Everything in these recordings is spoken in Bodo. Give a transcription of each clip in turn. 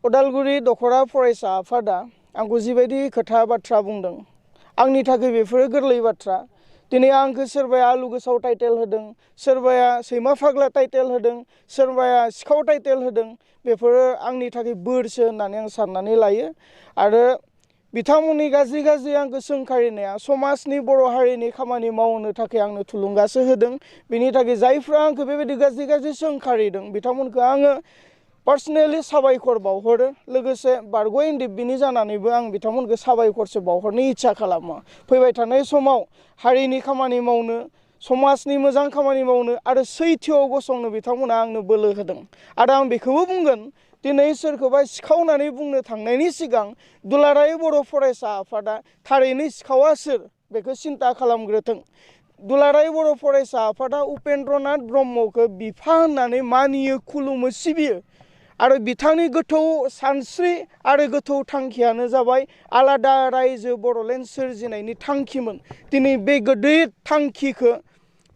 उदालगुरि दख'रा फरायसा आफादा आंखौ जिबायदि खोथा बाथ्रा बुंदों आंनि थाखाय बेफोरो गोरलै बाथ्रा। दिनै आंखौ सोरबाया आलु गोसाव टाइटेल होदों, सोरबाया सैमा फाग्ला टाइटेल होदों, सोरबाया सिखाव टाइटेल होदों, बेफोरो आंनि थाखाय बोरसो होननानै आं साननानै लायो। आरो बिथांमोननि गाज्रि गाज्रि आंखौ सोंखारिनाया समाजनि बर' हारिनि खामानि मावनो थाखाय आंनो थुलुंगासो होदों। बेनि थाखाय जायफ्रा आंखौ बेबायदि गाज्रि गाज्रि सोंखारिदों बिथांमोनखौ आङो पार्सनेलि साबायखर बावहरो। लोगोसे बारग' इन्दिबिनि जानानैबो आं बिथांमोनखौ साबायखरसो बावहरनो इच्छा खालामो। फैबाय थानाय समाव हारिनि खामानि मावनो, समाजनि मोजां खामानि मावनो आरो सैथोआव गसंनो बिथांमोना आंनो बोलो होदों। आरो आं बेखौबो बुंगोन, दिनै सोरखौबा सिखावनानै बुंनो थांनायनि सिगां दुलाराय बर' फरायसा आफादा थारैनो सिखावा सोर बेखौ सिन्था खालामग्रोथों। दुलाराय बर' फरायसा आफादा उपेन्द्रनाथ ब्रह्मखौ बिफा होननानै मानियो, खुलुमो, सिबियो। आरो बिथांनि गोथौ सानस्रि आरो गोथौ थांखियानो जाबाय आलादा रायजो बड'लेण्ड सोरजिनायनि थांखिमोन। दिनै बे गोदै थांखिखौ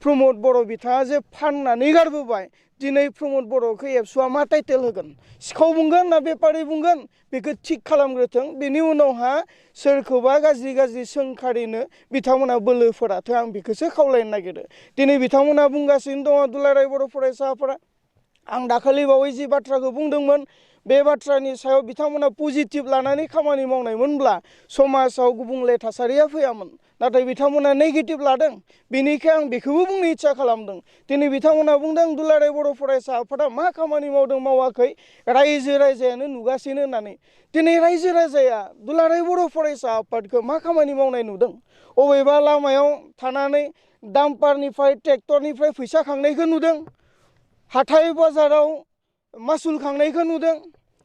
प्रमद बर' बिथाङा जे फाननानै गारबोबाय, दिनै प्रमद बर'खौ एबसुआ मा टाइटेल होगोन? सिखाव बुंगोन ना बेपारि बुंगोन? बेखौ थिग खालामग्रोथों। बेनि उनावहा सोरखौबा गाज्रि गाज्रि सोंखारिनो बिथांमोना बोलो फोराथों, आं बेखौसो खावलायनो नागिरो। दिनै बिथांमोना बुंगासिनो दङ दुलाराय बर' फरायसा आफादा। आं दाखालि बावै जि बाथ्राखौ बुंदोंमोन बे बाथ्रानि सायाव बिथांमोना पजिटिभ लानानै खामानि मावनायमोनब्ला समाजाव गुबुंले थासारिया फैयामोन। नाथाय बिथांमोना नेगेटिभ लादों। बेनिखाय आं बेखौबो बुंनो इच्छा खालामदों। दिनै बिथांमोना बुंदों दुलाराय बर' फरायसा आफादा मा खामानि मावदों मावाखै रायजो राजायानो नुगासिनो होननानै। दिनै रायजो राजाया दुलाराय बर' फरायसा आफादखौ मा खामानि मावनाय नुदों? अबेबा लामायाव थानानै डाम्पारनिफ्राय ट्रेक्टरनिफ्राय फैसा खांनायखौ नुदों, हाथाय बाजाराव मासुल खांनायखौ नुदों,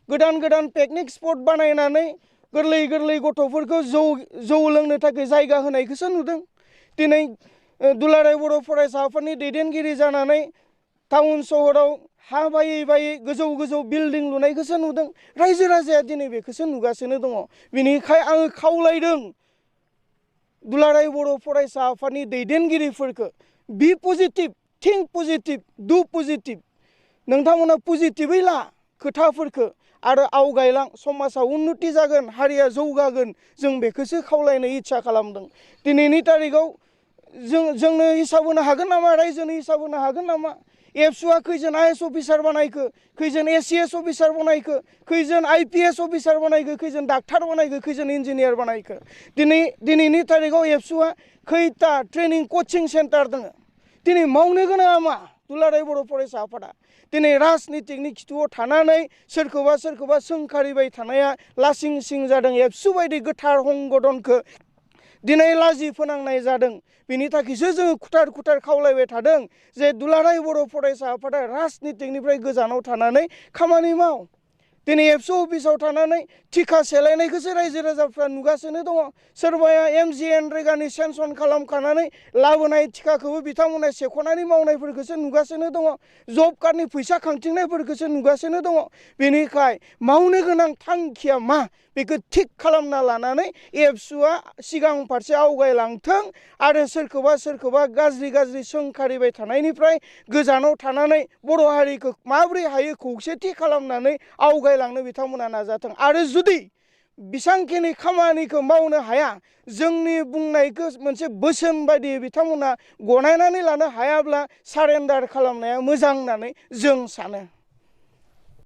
गोदान गोदान पिकनिक स्पट बानायनानै गोरलै गोरलै गथ'फोरखौ जौ लोंनो थाखाय जायगा होनायखौसो नुदों। दिनै दुलाराय बर' फरायसा आफादनि दैदेनगिरि जानानै टाउन सहराव हा बायै बायै गोजौ गोजौ बिल्डिं लुनायखौसो नुदों। रायजो राजाया दिनै बेखौसो नुगासिनो दङ। बिनिखाय आङो खावलायदों दुलाराय बर' फरायसा आफादनि दैदेनगिरिफोरखौ, बि पजिटिभ, थिंक पजिटिभ, डु पजिटिभ। नोंथांमोना पजिटिभै ला खोथाफोरखौ आरो आवगायलां। समाजा उन्नति जागोन, हारिया जौगागोन, जों बेखौसो खावलायनो इच्छा खालामदों। दिनैनि तारिखाव जोंनो हिसाब होनो हागोन नामा? रायजोनो हिसाब होनो हागोन नामा? एबसुआ खैजोन आइएस अफिसार बानायखो, खैजोन एसिएस अफिसार बानायखो, खैजोन आइपिएस अफिसार बानायखो, खैजोन डाक्टार बानायखो, खैजोन इन्जिनियार बानायखो? दिनैनि तारिखाव एबसुआ खैथा ट्रेनिं कचिं सेन्टार दङ? दिनै मावनो गोनाङा मा दुलाराय बर' फरायसा आफादा? दिनै राजनितिकनि खिथुआव थानानै सोरखौबा सोंखारिबाय थानाया लासिं सिं जादों। एबसु बायदि गोथार हंगदनखौ दिनै लाजि फोनांनाय जादों। बिनि थाखायसो जोङो खुथार खुथार खावलायबाय थादों जे दुलाराय बर' फरायसा आफादा राजनितिकनिफ्राय गोजानाव थानानै खामानि माव। दिनै एबसु अफिसाव थानानै थिखा सेलायनायखौसो रायजो राजाफ्रा नुगासिनो दङ। सोरबाया MGNरेगानि सेंसन खालामखानानै लाबोनाय थिखाखौबो बिथांमोना सेख'नानै मावनायफोरखौसो नुगासिनो दङ। जब कार्डनि फैसा खांथिंनायफोरखौसो नुगासिनो दङ। बेनिखाय मावनो गोनां थांखिया मा बेखौ थिग खालामना लानानै एबसुआ सिगां फारसे आवगायलांथों आरो सोरखौबा गाज्रि गाज्रि सोंखारिबाय थानायनिफ्राय गोजानाव थानानै बर' हारिखौ माबोरै हायो खौसेथि खालामनानै आवगायलांनो बिथांमोना नाजाथों। आरो जुदि बेसांखिनि खामानिखौ मावनो हाया, जोंनि बुंनायखौ मोनसे बोसोन बायदि बिथांमोना गनायनानै लानो हायाब्ला सारेन्डार खालामनाया मोजां होननानै जों सानो।